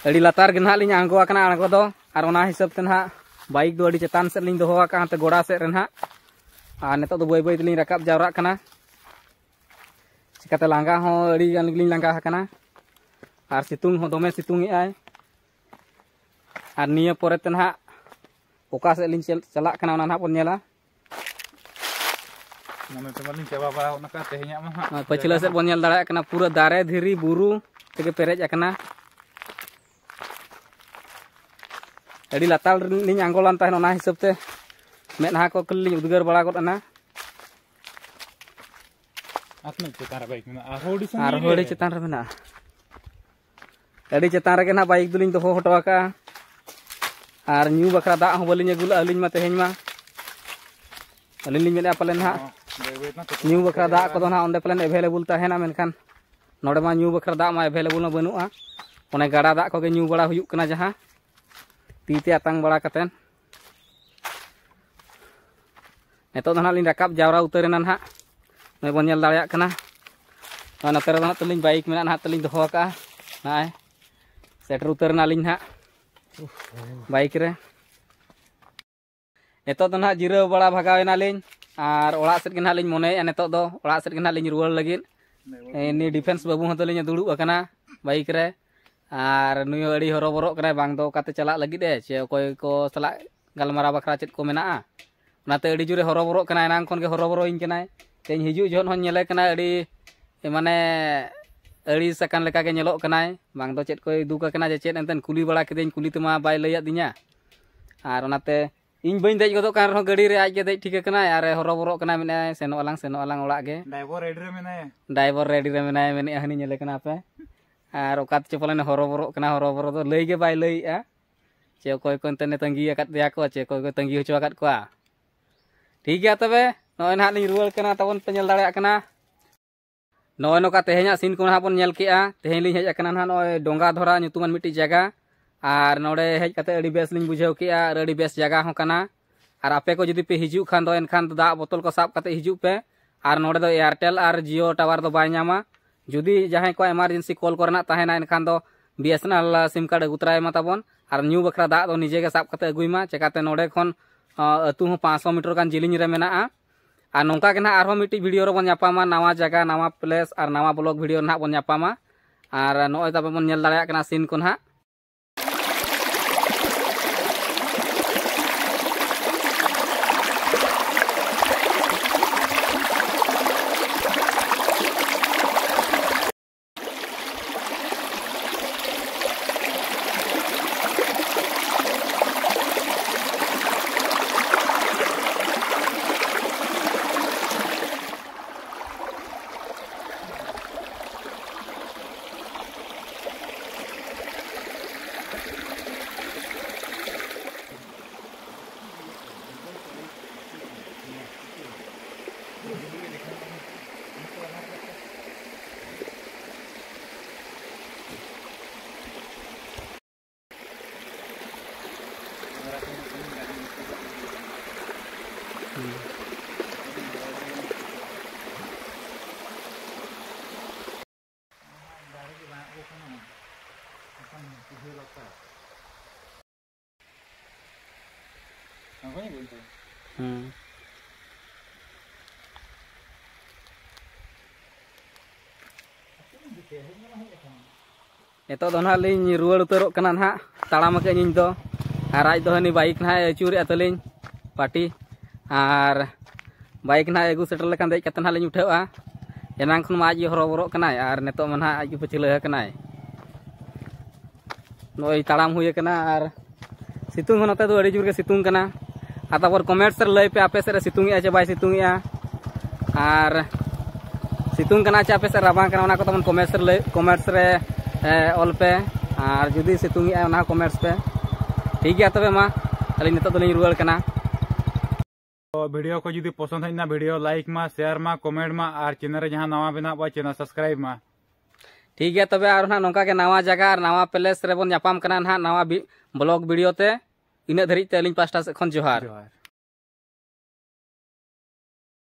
ᱟᱹᱰᱤ ᱞᱟᱛᱟᱨ ᱜᱮ ᱱᱟᱦᱟᱜ ᱞᱤᱧ ᱟᱬᱜᱚ ᱟᱠᱟᱱᱟ ᱟᱬᱜᱚ ᱫᱚ, ᱟᱨ ᱚᱱᱟ ᱦᱤᱥᱟᱹᱵ ᱛᱮ ᱱᱟᱦᱟᱜ ᱵᱟᱭᱤᱠ ᱫᱚ ᱟᱹᱰᱤ ᱪᱮᱛᱟᱱ ᱥᱮᱫ ᱞᱤᱧ ᱫᱚᱦᱚ ᱟᱠᱟᱫᱼᱟ, ᱦᱟᱱᱛᱮ ᱜᱚᱰᱟ ᱥᱮᱫ ᱨᱮ ᱱᱟᱦᱟᱜ᱾ ᱟᱨ ᱱᱤᱛᱚᱜ ᱫᱚ ᱵᱟᱹᱭ ᱵᱟᱹᱭ ᱛᱮᱞᱤᱧ ᱨᱟᱠᱟᱵ ᱡᱟᱣᱨᱟᱜ ᱠᱟᱱᱟ᱾ ᱪᱤᱠᱟᱹᱛᱮ ᱞᱟᱸᱜᱟ ᱦᱚᱸ ᱟᱹᱰᱤ ᱜᱟᱱ ᱜᱮᱞᱤᱧ ᱞᱟᱸᱜᱟ ᱟᱠᱟᱱᱟ, ᱟᱨ ᱥᱤᱛᱩᱝ ᱦᱚᱸ ᱫᱚᱢᱮ ᱥᱤᱛᱩᱝ ᱮᱜᱼᱟᱭ᱾ ᱟᱨ ᱱᱤᱭᱟᱹ ᱯᱚᱨᱮ ᱛᱮ ᱱᱟᱦᱟᱜ ᱚᱠᱟ ᱥᱮᱫ ᱞᱤᱧ ᱪᱟᱞ-, ᱪᱟᱞᱟᱜ ᱠᱟᱱᱟ, ᱚᱱᱟ ᱱᱟᱦᱟᱜ ᱵᱚᱱ ᱧᱮᱞᱟ᱾ ᱢᱚᱱᱮ ᱛᱮᱢᱟᱞᱤᱧ ᱪᱟᱵᱟ ᱵᱟᱲᱟ ᱜᱚᱫ ᱟᱠᱟᱫ ᱛᱮᱦᱮᱧᱟᱜ ᱢᱟ ᱦᱟᱸᱜ᱾ ᱱᱚᱜᱼᱚᱭ ᱯᱟᱹᱪᱷᱞᱟᱹ ᱥᱮᱫ ᱵᱚᱱ ᱧᱮᱞ ᱫᱟᱲᱮᱭᱟᱜ ᱠᱟᱱᱟ, ᱯᱩᱨᱟᱹ ᱫᱟᱨᱮ ᱫᱷᱤᱨᱤ ᱵᱩᱨᱩ ᱛᱮᱜᱮ ᱯᱮᱨᱮᱡ ᱟᱠᱟᱱᱟ᱾ ᱟᱹᱰᱤ ᱞᱟᱛᱟᱨ ᱨᱮᱞᱤᱧ ᱟᱬᱜᱚ ᱞᱮᱱ ᱛᱟᱦᱮᱸᱫ, ᱚᱱᱟ ᱦᱤᱥᱟᱹᱵ ᱛᱮ ᱢᱮᱫᱦᱟ ᱠᱚ ᱠᱷᱟᱹᱞᱤ ᱞᱤᱧ ᱩᱫᱽᱜᱟᱹᱨ ᱵᱟᱲᱟ ᱜᱚᱫ ᱮᱱᱟ᱾ ᱟᱨ ᱛᱤᱱᱟᱹᱜ ᱪᱮᱛᱟᱱ ᱨᱮ ᱵᱟᱭᱤᱠ ᱢᱮᱱᱟᱜᱼᱟ? ᱟᱨᱦᱚᱸ ᱟᱹᱰᱤ ᱥᱟᱺᱜᱤᱧ ᱟᱨᱦᱚᱸ ᱨᱮ᱾ ᱟᱹᱰᱤ ᱪᱮᱛᱟᱱ ᱨᱮ ᱢᱮᱱᱟᱜᱼᱟ᱾ ᱟᱹᱰᱤ ᱪᱮᱛᱟᱱ ᱨᱮᱜᱮ ᱱᱟᱦᱟᱜ ᱵᱟᱭᱤᱠ ᱫᱚᱞᱤᱧ ᱫᱚᱦᱚ ᱦᱚᱴᱚ ᱟᱠᱟᱫᱼᱟ᱾ ᱟᱨ ᱧᱩ ᱵᱟᱠᱷᱨᱟ ᱫᱟᱜ ᱦᱚᱸ ᱵᱟᱹᱞᱤᱧ ᱟᱹᱜᱩ ᱞᱮᱫᱼᱟ ᱟᱹᱞᱤᱧ ᱢᱟ ᱛᱮᱦᱮᱧ ᱢᱟ᱾ ᱟᱹᱞᱤᱧ ᱞᱤᱧ ᱢᱮᱱᱮᱫᱼᱟ ᱯᱟᱞᱮ ᱱᱟᱦᱟᱜ ᱦᱚᱸ, ᱵᱟᱹᱭ ᱵᱟᱹᱭ ᱛᱮ ᱧᱩ ᱵᱟᱠᱷᱨᱟ ᱫᱟᱜ ᱠᱚᱫᱚ ᱱᱟᱦᱟᱜ ᱚᱸᱰᱮ ᱯᱟᱞᱮᱱ ᱮᱵᱷᱮᱞᱮᱵᱚᱞ ᱛᱟᱦᱮᱱᱟ, ᱢᱮᱱᱠᱷᱟᱱ ᱱᱚᱰᱮ ᱢᱟ ᱧᱩ ᱵᱟᱠᱷᱨᱟ ᱫᱟᱜ ᱢᱟ ᱮᱵᱷᱮᱞᱮᱵᱚᱞ ᱢᱟ ᱵᱟᱹᱱᱩᱜᱼᱟ᱾ ᱚᱱᱮ ᱜᱟᱰᱟ ᱫᱟᱜ ᱠᱚᱜᱮ ᱧᱩ ᱵᱟᱲᱟ ᱦᱩᱭᱩᱜ ᱠᱟᱱᱟ, ᱡᱟᱦᱟᱸ ᱛᱤ ᱛᱮ ᱟᱛᱟᱝ ᱵᱟᱲᱟ ᱠᱟᱛᱮᱫ᱾ ᱱᱤᱛᱚᱜ ᱫᱚ ᱱᱟᱦᱟᱜ ᱞᱤᱧ ᱨᱟᱠᱟᱵ ᱡᱟᱣᱨᱟ ᱩᱛᱟᱹᱨ ᱮᱱᱟ ᱱᱟᱦᱟᱜ᱾ ᱱᱚᱜᱼᱚᱭ ᱵᱚᱱ ᱧᱮᱞ ᱫᱟᱲᱮᱭᱟᱜ ᱠᱟᱱᱟ, ᱱᱚᱜᱼᱚᱭ ᱱᱚᱛᱮ ᱨᱮᱫᱚ ᱱᱟᱦᱟᱜ ᱛᱟᱹᱞᱤᱧ ᱵᱟᱭᱤᱠ ᱢᱮᱱᱟᱜᱼᱟ ᱱᱟᱦᱟᱜ, ᱛᱟᱹᱞᱤᱧ ᱫᱚᱦᱚ ᱟᱠᱟᱫᱼᱟ ᱱᱚᱜᱼᱚᱭ ᱥᱮᱴᱮᱨ ᱩᱛᱟᱹᱨ ᱮᱱᱟᱞᱤᱧ ᱱᱟᱦᱟᱜ ᱵᱟᱭᱤᱠ ᱨᱮ᱾ ᱱᱤᱛᱚᱜ ᱫᱚ ᱱᱟᱦᱟᱜ ᱡᱤᱨᱟᱹᱣ ᱵᱟᱲᱟ ᱵᱷᱟᱜᱟᱣ ᱮᱱᱟᱞᱤᱧ᱾ ᱟᱨ ᱚᱲᱟᱜ ᱥᱮᱫ ᱜᱮ ᱱᱟᱦᱟᱜ ᱞᱤᱧ ᱢᱚᱱᱮᱭᱮᱫᱼᱟ ᱱᱤᱛᱚᱜ ᱫᱚ, ᱚᱲᱟᱜ ᱥᱮᱫ ᱜᱮ ᱱᱟᱦᱟᱜ ᱞᱤᱧ ᱨᱩᱣᱟᱹᱲ ᱞᱟᱹᱜᱤᱫ᱾ ᱮ, ᱱᱩᱭ ᱰᱤᱯᱷᱮᱱᱥ ᱵᱟᱹᱵᱩ ᱦᱚᱸ ᱛᱟᱹᱞᱤᱧ ᱫᱩᱲᱩᱵ ᱟᱠᱟᱱᱟ ᱵᱟᱭᱤᱠ ᱨᱮ, ᱟᱨ ᱱᱩᱭ ᱦᱚᱸ ᱟᱹᱰᱤ ᱦᱚᱨᱚᱵᱚᱨᱚᱜ ᱠᱟᱱᱟᱭ, ᱵᱟᱝ ᱫᱚ ᱚᱠᱟᱛᱮ ᱪᱟᱞᱟᱜ ᱞᱟᱹᱜᱤᱫ ᱮ, ᱪᱮ ᱚᱠᱚᱭ ᱠᱚ ᱥᱟᱞᱟᱜ ᱜᱟᱞᱢᱟᱨᱟᱣ ᱵᱟᱠᱷᱨᱟ ᱪᱮᱫ ᱠᱚ ᱢᱮᱱᱟᱜᱼᱟ᱾ ᱚᱱᱟᱛᱮ ᱟᱹᱰᱤ ᱡᱳᱨᱮ ᱦᱚᱨᱚᱵᱚᱨᱚᱜ ᱠᱟᱱᱟ, ᱮᱱᱟᱝ ᱠᱷᱚᱱ ᱜᱮ ᱦᱚᱨᱚᱵᱚᱨᱚᱭᱤᱧ ᱠᱟᱱᱟᱭ᱾ ᱛᱮᱦᱮᱧ ᱦᱤᱡᱩᱜ ᱡᱚᱦᱚᱜ ᱦᱚᱸᱧ ᱧᱮᱞᱮ ᱠᱟᱱᱟ ᱟᱹᱰᱤ, ᱢᱟᱱᱮ, ᱟᱹᱲᱤᱥ ᱟᱠᱟᱱ ᱞᱮᱠᱟ ᱜᱮ ᱧᱮᱞᱚᱜ ᱠᱟᱱᱟᱭ, ᱵᱟᱝ ᱫᱚ ᱪᱮᱫ ᱠᱚᱭ ᱫᱩᱠ ᱟᱠᱟᱱᱟ ᱡᱮ ᱪᱮᱫ, ᱮᱱᱛᱮᱫ ᱠᱩᱞᱤ ᱵᱟᱲᱟ ᱠᱤᱫᱟᱹᱧ, ᱠᱩᱞᱤ ᱛᱮᱢᱟ ᱵᱟᱭ ᱞᱟᱹᱭ ᱟᱹᱫᱤᱧᱟ᱾ ᱟᱨ ᱚᱱᱟᱛᱮ ᱤᱧ ᱵᱟᱹᱧ ᱫᱮᱡ ᱜᱚᱫᱚᱜ ᱠᱟᱱ ᱨᱮᱦᱚᱸ ᱜᱟᱹᱰᱤ ᱨᱮ ᱟᱡ ᱜᱮ ᱫᱮᱡ ᱴᱷᱤᱠ ᱟᱠᱟᱱᱟᱭ ᱟᱨ ᱮ ᱦᱚᱨᱚᱵᱚᱨᱚᱜ ᱠᱟᱱᱟ, ᱢᱮᱱᱮᱫᱼᱟᱭ, "ᱥᱮᱱᱚᱜ ᱟᱞᱟᱝ, ᱥᱮᱱᱚᱜ ᱟᱞᱟᱝ ᱚᱲᱟᱜ ᱜᱮ, ᱰᱟᱭᱵᱚᱨ ᱨᱮᱰᱤ ᱨᱮ ᱢᱮᱱᱟᱭᱟ, ᱰᱟᱭᱵᱚᱨ ᱨᱮᱰᱤ ᱨᱮ ᱢᱮᱱᱟᱭᱟ", ᱢᱮᱱᱮᱫᱼᱟ, ᱦᱟᱹᱱᱤ ᱧᱮᱞᱮ ᱠᱟᱱᱟ ᱯᱮ᱾ ᱟᱨ ᱚᱠᱟ ᱛᱮᱪᱚ ᱯᱟᱞᱮᱱ ᱦᱚᱨᱚᱵᱚᱨᱚᱜ ᱠᱟᱱᱟ, ᱦᱚᱨᱚᱵᱚᱨᱚ ᱫᱚ ᱞᱟᱹᱭ ᱜᱮ ᱵᱟᱭ ᱞᱟᱹᱭᱮᱫᱼᱟ ᱪᱮ ᱚᱠᱚᱭ ᱠᱚ ᱮᱱᱛᱮ ᱛᱟᱺᱜᱤ ᱟᱠᱟᱫ ᱫᱮᱭᱟ ᱠᱚ ᱪᱮ ᱚᱠᱚᱭ ᱠᱚ ᱛᱟᱺᱜᱤ ᱦᱚᱪᱚ ᱟᱠᱟᱫ ᱠᱚᱣᱟ᱾ ᱴᱷᱤᱠ ᱜᱮᱭᱟ, ᱛᱚᱵᱮ ᱱᱚᱜᱼᱚᱭ ᱱᱟᱦᱟᱜ ᱞᱤᱧ ᱨᱩᱣᱟᱹᱲ ᱠᱟᱱᱟ, ᱛᱟᱵᱚᱱ ᱯᱮ ᱧᱮᱞ ᱫᱟᱲᱮᱭᱟᱜ ᱠᱟᱱᱟ᱾ ᱱᱚᱜᱼᱚᱭ ᱱᱚᱝᱠᱟ ᱛᱮᱦᱮᱧᱟᱜ ᱥᱤᱱ ᱠᱚ ᱱᱟᱦᱟᱜ ᱵᱚᱱ ᱧᱮᱞ ᱠᱮᱜᱼᱟ᱾ ᱛᱮᱦᱮᱧ ᱞᱤᱧ ᱦᱮᱡ ᱟᱠᱟᱱᱟ ᱱᱟᱦᱟᱜ ᱱᱚᱜᱼᱚᱭ ᱰᱚᱝᱜᱟ ᱫᱷᱚᱨᱟ ᱧᱩᱛᱩᱢᱟᱱ ᱢᱤᱫᱴᱤᱡ ᱡᱟᱭᱜᱟ, ᱟᱨ ᱱᱚᱰᱮ ᱦᱮᱡ ᱠᱟᱛᱮ ᱟᱹᱰᱤ ᱵᱮᱥ ᱞᱤᱧ ᱵᱩᱡᱷᱟᱹᱣ ᱠᱮᱜᱼᱟ ᱟᱨ ᱟᱹᱰᱤ ᱵᱮᱥ ᱡᱟᱭᱜᱟ ᱦᱚᱸ ᱠᱟᱱᱟ᱾ ᱟᱨ ᱟᱯᱮ ᱠᱚ ᱡᱩᱫᱤ ᱯᱮ ᱦᱤᱡᱩᱜ ᱠᱷᱟᱱ ᱫᱚ ᱮᱱᱠᱷᱟᱱ ᱫᱚ ᱫᱟᱜ ᱵᱳᱛᱚᱞ ᱠᱚ ᱥᱟᱵ ᱠᱟᱛᱮ ᱦᱤᱡᱩᱜ ᱯᱮ᱾ ᱟᱨ ᱱᱚᱰᱮ ᱫᱚ Airtel ᱟᱨ Jio tower ᱫᱚ ᱵᱟᱭ ᱧᱟᱢᱟ᱾ ᱡᱩᱫᱤ ᱡᱟᱦᱟᱸᱭ ᱠᱚᱣᱟᱜ emergency call ᱠᱚᱨᱮᱱᱟᱜ ᱛᱟᱦᱮᱱᱟ ᱮᱱᱠᱷᱟᱱ ᱫᱚ B S N L SIM card ᱟᱹᱜᱩ ᱛᱚᱨᱟᱭ ᱢᱟ ᱛᱟᱵᱚᱱ, ᱟᱨ ᱧᱩ ᱵᱟᱠᱷᱨᱟ ᱫᱟᱜ ᱫᱚ ᱱᱤᱡᱮ ᱜᱮ ᱥᱟᱵ ᱠᱟᱛᱮ ᱟᱹᱜᱩᱭ ᱢᱟ᱾ ᱪᱮᱠᱟᱛᱮ ᱱᱚᱰᱮ ᱠᱷᱚᱱ, ᱟᱹᱛᱩ ᱦᱚᱸ ᱯᱟᱸᱪᱥᱚ ᱢᱤᱴᱟᱨ ᱜᱟᱱ ᱡᱤᱞᱤᱧ ᱨᱮ ᱢᱮᱱᱟᱜᱼᱟ᱾ ᱟᱨ ᱱᱚᱝᱠᱟ ᱜᱮ ᱱᱟᱦᱟᱜ ᱟᱨᱦᱚᱸ ᱢᱤᱫᱴᱤᱡ ᱵᱷᱤᱰᱤᱭᱳ ᱨᱮᱵᱚᱱ ᱧᱟᱯᱟᱢᱟ, ᱱᱟᱣᱟ ᱡᱟᱭᱜᱟ, ᱱᱟᱣᱟ ᱯᱞᱮᱥ ᱟᱨ ᱱᱟᱣᱟ ᱵᱞᱚᱜ ᱵᱷᱤᱰᱤᱭᱳ ᱱᱟᱦᱟᱜ ᱵᱚᱱ ᱧᱟᱯᱟᱢᱟ᱾ ᱟᱨ ᱱᱚᱜᱼᱚᱭ ᱛᱟᱵᱮ ᱵᱚᱱ ᱧᱮᱞ ᱫᱟᱲᱮᱭᱟᱜ ᱠᱟᱱᱟ ᱥᱤᱱ ᱠᱚ ᱱᱟᱦᱟᱜ᱾ ᱦᱩᱸ᱾ ᱱᱤᱛᱚᱜ ᱫᱚ ᱱᱟᱦᱟᱜ ᱞᱤᱧ ᱨᱩᱣᱟᱹᱲ ᱩᱛᱟᱹᱨᱚᱜ ᱠᱟᱱᱟ ᱱᱟᱦᱟᱜ, ᱛᱟᱲᱟᱢ ᱟᱠᱟᱫ ᱤᱧ ᱫᱚ᱾ ᱟᱨ ᱟᱡ ᱫᱚ ᱦᱟᱹᱱᱤ ᱵᱟᱭᱤᱠ ᱱᱟᱦᱟᱜ ᱮ ᱟᱹᱪᱩᱨᱮᱫᱼᱟ ᱛᱟᱹᱞᱤᱧ ᱯᱟᱴᱤ, ᱟᱨ ᱵᱟᱭᱤᱠ ᱱᱟᱦᱟᱜ ᱟᱹᱜᱩ ᱥᱮᱴᱮᱨ ᱞᱮᱠᱷᱟᱱ ᱫᱮᱡ ᱠᱟᱛᱮ ᱱᱟᱦᱟᱜ ᱞᱤᱧ ᱩᱴᱷᱟᱹᱣᱼᱟ᱾ ᱮᱱᱟᱝ ᱠᱷᱚᱱ ᱢᱟ ᱟᱡ ᱜᱮ ᱦᱚᱨᱚᱵᱚᱨᱚᱜ ᱠᱟᱱᱟᱭ, ᱟᱨ ᱱᱤᱛᱚᱜ ᱢᱟ ᱱᱟᱦᱟᱜ ᱟᱡ ᱜᱮ ᱯᱟᱹᱪᱷᱞᱟᱹ ᱟᱠᱟᱱᱟᱭ᱾ ᱱᱚᱜᱼᱚᱭ ᱛᱟᱲᱟᱢ ᱦᱩᱭ ᱟᱠᱟᱱᱟ᱾ ᱟᱨ ᱥᱤᱛᱩᱝ ᱦᱚᱸ ᱱᱚᱛᱮ ᱫᱚ ᱟᱹᱰᱤ ᱡᱳᱨ ᱜᱮ ᱥᱤᱛᱩᱝ ᱠᱟᱱᱟ᱾ ᱟᱨ ᱛᱟᱨᱯᱚᱨ ᱠᱚᱢᱮᱱᱴᱥ ᱨᱮ ᱞᱟᱹᱭ ᱯᱮ, ᱟᱯᱮ ᱥᱮᱫ ᱨᱮ ᱥᱤᱛᱩᱝ ᱮᱜᱼᱟ ᱪᱮ ᱵᱟᱭ ᱥᱤᱛᱩᱝ ᱮᱜᱼᱟ, ᱟᱨ ᱥᱤᱛᱩᱝ ᱠᱟᱱᱟ ᱪᱮ ᱟᱯᱮ ᱥᱮᱫ ᱨᱟᱵᱟᱝ ᱠᱟᱱᱟ, ᱚᱱᱟ ᱠᱚ ᱛᱟᱵᱚᱱ ᱠᱚᱢᱮᱱᱴᱥ ᱨᱮ ᱞᱟᱹᱭ, ᱠᱚᱢᱮᱱᱴᱥ ᱨᱮ ᱮ, ᱚᱞ ᱯᱮ᱾ ᱟᱨ ᱡᱩᱫᱤ ᱥᱤᱛᱩᱝ ᱮᱜᱼᱟ, ᱚᱱᱟ ᱦᱚᱸ ᱠᱚᱢᱮᱱᱴᱥ ᱯᱮ᱾ ᱴᱷᱤᱠ ᱜᱮᱭᱟ, ᱛᱚᱵᱮ ᱢᱟ ᱟᱹᱞᱤᱧ ᱱᱤᱛᱚᱜ ᱫᱚᱞᱤᱧ ᱨᱩᱣᱟᱹᱲ ᱠᱟᱱᱟ᱾ ᱛᱚ ᱵᱷᱤᱰᱤᱭᱳ ᱠᱚ ᱡᱩᱫᱤ ᱯᱚᱥᱚᱸᱫ ᱦᱮᱡ ᱮᱱᱟ, ᱵᱷᱤᱰᱤᱭᱳ ᱞᱟᱭᱤᱠ ᱢᱟ, ᱥᱮᱭᱟᱨ ᱢᱟ, ᱠᱚᱢᱮᱱᱴ ᱢᱟ, ᱟᱨ ᱪᱮᱱᱮᱞ ᱨᱮ ᱡᱟᱦᱟᱸ ᱱᱟᱣᱟ ᱢᱮᱱᱟᱜ ᱵᱚᱱᱟ, ᱪᱮᱱᱮᱞ ᱥᱟᱵᱥᱠᱨᱟᱭᱤᱵ ᱢᱟ᱾ ᱴᱷᱤᱠ ᱜᱮᱭᱟ, ᱛᱚᱵᱮ ᱟᱨ ᱱᱟᱦᱟᱜ ᱱᱚᱝᱠᱟ ᱜᱮ ᱱᱟᱣᱟ ᱡᱟᱭᱜᱟ ᱟᱨ ᱱᱟᱣᱟ ᱯᱞᱮᱥ ᱨᱮᱵᱚᱱ ᱧᱟᱯᱟᱢ ᱠᱟᱱᱟ ᱱᱟᱦᱟᱜ, ᱱᱟᱣᱟ ᱵᱤ-, ᱵᱞᱚᱜ ᱵᱷᱤᱰᱤᱭᱳ ᱛᱮ᱾ ᱤᱱᱟᱹᱜ ᱫᱷᱟᱹᱨᱤᱡ ᱛᱮ ᱟᱹᱞᱤᱧ ᱯᱟᱥᱴᱟ ᱥᱮᱫ ᱠᱷᱚᱱ ᱡᱚᱦᱟᱨ᱾ ᱡᱚᱦᱟᱨ᱾